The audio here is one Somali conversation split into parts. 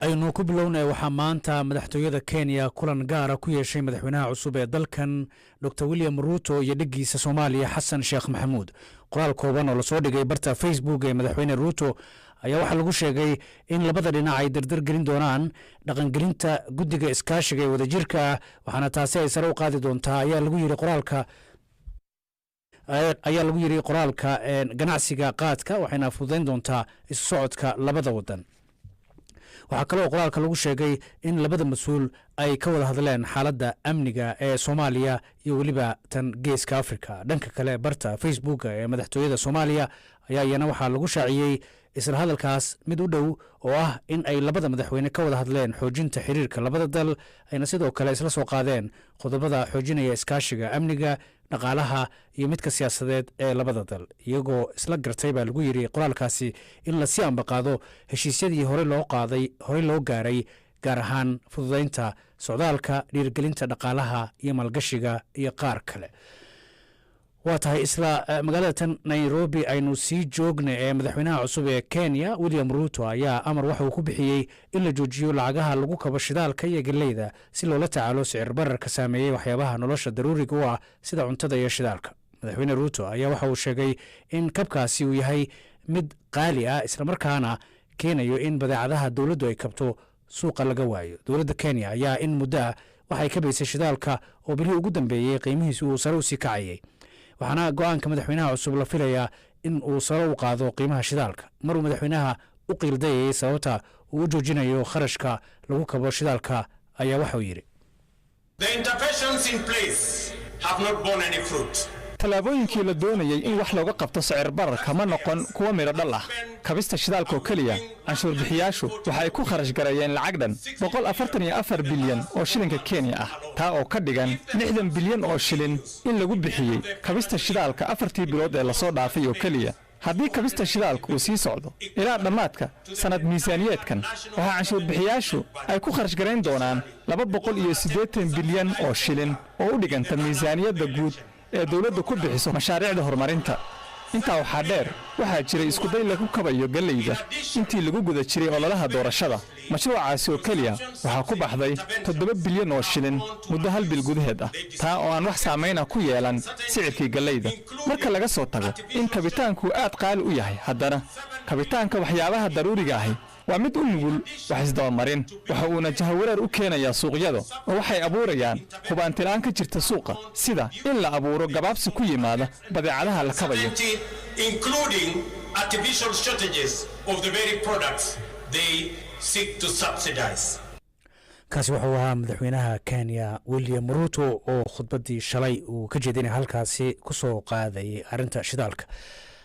Aynu ku bilownay. Waxaa maanta madaxtooyada Kenya kulan gaara ku yeeshay madaxweynaha cusub ee dalkan, Dr William Ruto, iyo dheggiisa Soomaaliya, Xasan Sheekh Maxamuud. Qoraal kooban oo lasoo dhigay barta Facebook ee madaxweyne Ruto ayaa waxaa lagu sheegay in labada dhinac ay dardar gelin doonaan dhaqangelinta guddiga iskaashiga ee wadajirka ah, waxaana taasi ay sare u qaadi doontaa, ayaa lagu yiri qoraalka, ganacsiga qaadka, waxayna fududayn doontaa isu socodka labada wadan. Waxaa kaloo qoraalka lagu sheegay in labada mas-uul ay ka wada hadleen xaaladda amniga ee Soomaaliya iyo weliba tan Geeska Africa. Dhanka kale, barta Facebooka ee madaxtooyada Soomaaliya ayaa iyana waxaa lagu shaaciyey isla hadalkaas mid u dhow, oo ah in ay labada madaxweyne ka wada hadleen xoojinta xiriirka labada dal, ayna sidoo kale isla soo qaadeen qodobada xoojinaya iskaashiga amniga, dhaqaalaha iyo midka siyaasadeed ee labada dal, iyagoo isla gartay, baa lagu yiri qoraalkaasi, in lasii ambaqaado heshiisyadii hore loo qaaday, horey loo gaaray, gaar ahaan fududeynta socdaalka, dhiirigelinta dhaqaalaha iyo maalgashiga iyo qaar kale. Waa tahay, isla magaalada tan Nairobi aynu sii joogna ee madaxweynaha cusub ee Kenya, William Ruto, ayaa amar waxa uu ku bixiyey in la joojiyo lacagaha lagu kabo shidaalka iyo galleyda si loola tacaalo sicir bararka saameeyey waxyaabaha nolosha daruuriga u ah, sida cuntada iyo shidaalka. Madaxweyne Ruto ayaa waxa uu sheegay in kabkaasi uu yahay mid qaali ah, islamarkaana keenayo in badeecadaha dowladdu ay kabto suuqa laga waayo. Dowladda Kenya ayaa in muddo ah waxay kabaysay shidaalka, oo bilihii ugu dambeeyey qiimihiisu uu sare usii kacayay, waxaana go-aanka madaxweynaha cusub la filayaa in uu sare u qaado qiimaha shidaalka. Maruu madaxweynaha u qiildayayay sababta uu u joojinayo kharashka lagu kabo shidaalka ayaa waxauu yidhi: The interventions in place have not borne any fruit. Tallaabooyinkii la doonayey in wax looga qabto sicir bararka ma noqon kuwo midho dhal ah. Kabista shidaalka oo keliya, canshuur bixiyaashu waxay ku kharash gareeyeen lacag dhan 144 bilyan oo shilinka Kenya ah, taa oo ka dhigan 60 bilyan oo shilin in lagu bixiyey kabista shidaalka 4-tii bilood ee lasoo dhaafay oo keliya. Haddii kabista shidaalka uu sii socdo ilaa dhammaadka sannad miisaaniyeedkan, waxaa canshuur bixiyaashu ay ku kharash garayn doonaan 280 bilyan oo shilin, oo u dhiganta miisaaniyadda guud ee dawladdu ku bixiso mashaariicda horumarinta. Intaa waxaa dheer, waxaa jiray iskuday lagu kabayo galleyda intii lagu guda jiray ololaha doorashada. Mashruucaasi oo keliya waxaa ku baxday 7 bilyan oo shilin muddo hal bil gudaheed ah, taa oo aan wax saamayna ku yeelan sicirkii gallayda. Marka laga soo tago in kabitaanku aad qaali u yahay, haddana kabitaanka waxyaabaha daruuriga ahi waa mid u nugul wax isdabamarin, waxa uuna jahawareer u keenayaa suuqyada, oo waxay abuurayaan hubaantilaan ka jirta suuqa, sida in la abuuro gabaabsi ku yimaada badeecadaha la kabayo. Including artificial shortages of the very products they seek to subsidize. Kaasi wuxuu ahaa madaxweynaha Kenya, William Ruto, oo khudbaddii shalay uu ka jeedinay halkaasi ku soo qaadayay arrinta shidaalka.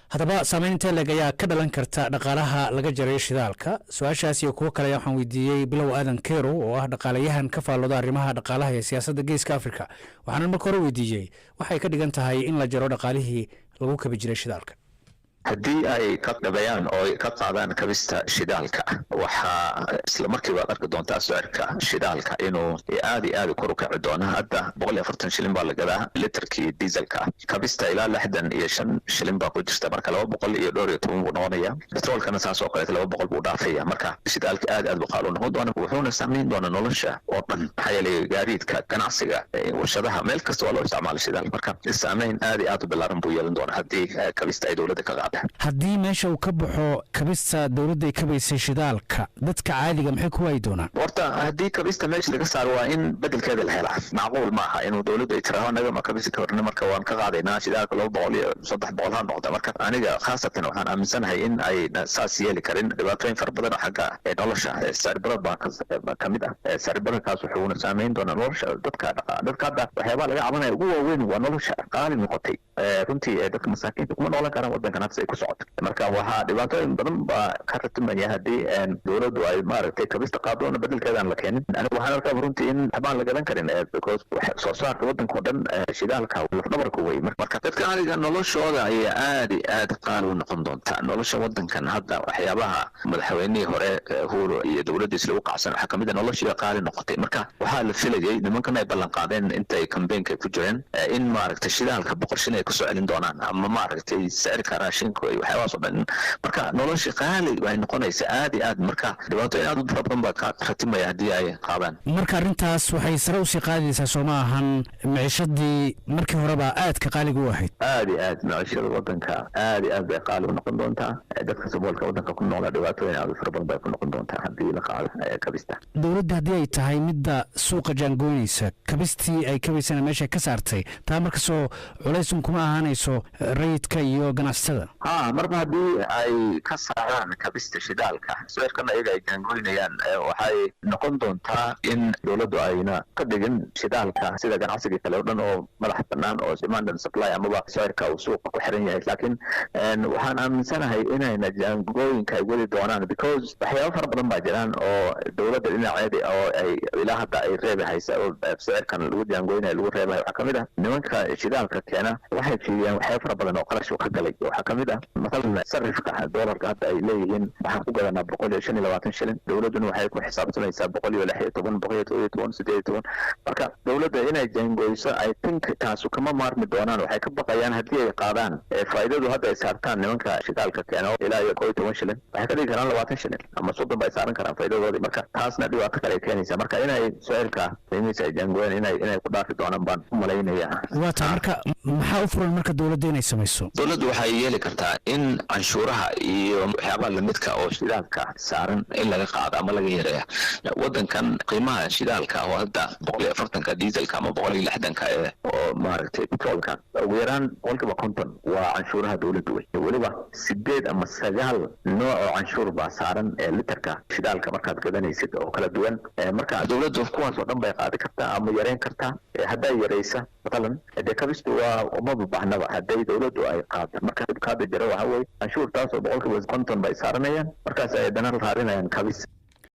Haddaba, saameyn intee leeg ayaa ka dhalan karta dhaqaalaha laga jaray shidaalka? Su-aashaas iyo kuwo kale waxaan weydiiyey Bilow Aadan Kerow, oo ah dhaqaalayahan ka faallooda arrimaha dhaqaalaha ee siyaasadda Geeska Africa. Waxaana marka hore weydiiyey waxay ka dhigan tahay in la jaro dhaqaalihii lagu kabi jiray shidaalka. Haddii ay ka dhabayaan oo ay ka qaadaan kabista shidaalka, waxaa isla markiiba aad arki doontaa sicirka shidaalka inuu aad iyo aad kor u kaci doono. Hadda 140 shilin baa la gadaa literkii dieselka. Kabista ilaa 65 shilin baa ku jirta, marka 214 buu noqonaya. Petroolkana saas oo kaleeta 200 buu dhaafaya. Marka shidaalka aad aad buu qaali u noqon doona, wuxuuna saameyn doonaa nolosha oo dhan, maxaa yeelay gaadiidka, ganacsiga, warshadaha, meel kasta waa loo isticmaala shidaal. Marka saameyn aad iyo aad u ballaaran buu yeelan doonaa haddii kabista ay dowladda ka qaada. Haddii meesha uu ka baxo kabista dowladda ay kabaysay shidaalka, dadka caadiga maxay ku waayi doonaan? Horta haddii kabista meesha laga saaro, waa in bedelkeeda la helaa. Macquul maaha inuu dowladdu ay tiraho anaga ma kabisi karno, marka waan ka qaadaynaa shidaalka, 200 iyo 300 ha noqda. Marka aniga khaasatan waxaan aaminsanahay in ay saas yeeli karin. Dhibaatooyin fara badan oo xagga nolosha, sicir barar baa ka mid ah. Sicir bararkaas wuxuuna saameyn doonaa nolosha dadka. Dadka hadda waxyaabaha laga cabanaya ugu waaweyn waa nolosha qaali noqotay. Runtii dadka masaakiinta kuma noolan karaan waddankan hadda ay ku socoto. Marka waxaa dhibaatooyin badan baa ka ratimaya haddii dowladdu ay maaragtay kabista qaadoona bedelkeeda aan la keenin. Aniga waxaan arkaa runtii in waxbaan la gadan karin, because soo saarka waddanka oo dhan shidaalka lafdhabarka wey. Marka dadka aniga noloshooda ayaa aad iyo aad qaali u noqon doonta. Nolosha waddankan hadda, waxyaabaha madaxweynihii hore Uhuru iyo dowladdiis lagu qacsan waxaa kamid ah noloshii qaali noqotay. Marka waxaa la filayay nimankan ay ballan qaadeen intay campaignka ku jireen in maaragtay shidaalka 100 shilin ay kusoo celin doonaan ama maaragtay sicirka raashinka. Raashinka iyo waxyaabahaas oo dhan. Marka nolosha qaali waxay noqonaysaa aad iyo aad. Marka dhibaatooyin aad u fara badan baa ka ratimaya haddii ay qaadaan. Marka arrintaas waxay sare usii qaadaysaa, soo ma ahan, micishadii markii horeba aadka qaaliga u ahayd? Aad iyo aad, micishada wadanka aad iyo aad bay qaali u noqon doontaa. Dadka saboolka wadanka ku noolaa dhibaatooyin aad u fara badan bay ku noqon doontaa haddii la qaado kabista. Dowladda haddii ay tahay midda suuqa jaangoynaysa, kabistii ay kabaysana meesha ka saartay, taa markasoo culaysun kuma ahaanayso rayidka iyo ganacsatada? Ha, marba haddii ay ka saaraan kabista shidaalka, sicirkana iyaga ay jaangoynayaan, waxay noqon doontaa in dowladdu ayna ka dhigin shidaalka sida ganacsiga kale oo dhan oo madax bannaan oo demand and supply amaba sicirka uu suuqa ku xiran yahay. Laakiin waxaan aaminsanahay inayna jaangooyinka ay wadi doonaan, because waxyaabo fara badan baa jiraan oo dowladda dhinaceeda oo ay ilaa hadda ay reebi haysa oo sicirkan lagu jaangoynayo lagu reebayo. Waxaa kamid ah, nimanka shidaalka keena waxay fiiriyaan waxyaabo fara badan oo qarash ka galay. Waxaa kamid ah masalan sarifka doolarka. Hadda ay leeyihiin waxaan ku gadanaa 125 shilin, dowladduna waxay ku xisaabtamaysaa 116, 117, 18. Marka dowladda inay jaangoyso, I think taasu kama maarmi doonaan. Waxay ka baqayaan haddii ay qaadaan faa'iidadu hadda ay saartaan nimanka shidaalka keeno ilaa iyo 11 shilin, waxay ka dhigi karaan 20 shilin ama 30 bay saaran karaan faa'iidadoodii. Marka taasna dhibaato kale ay keenaysaa. Marka inay sicirka qiimihiisa ay jaangoyaan inay ku dhaafi doonaan baan u malaynaya. Waa taa. Marka maxaa u furan marka dowladda inay samayso? Dowladdu waxay yeeli kartaa in canshuuraha iyo waxyaabaha lamidka oo shidaalka saaran in laga qaado ama laga yareeya. Wadankan qiimaha shidaalka oo hadda 140-ka dieselka ama 160-ka ee oo maaragtay petroolka, ugu yaraan 50% waa canshuuraha dowladdu wey. Weliba sideed ama sagaal nooc oo canshuur baa saaran ee literka shidaalka markaad gadanaysid oo kala duwan. Marka dowladdu kuwaas oo dhan bay qaadi kartaa ama yareyn kartaa. Hadday yaraysa matalan, dee kabistu waa umaba baahnaba hadday dowladdu ay qaado. Marka dhibka hadda jira waxaa weye canshuurtaas oo 50% bay saaranayaan, markaas ay haddana raarinayaan kabis.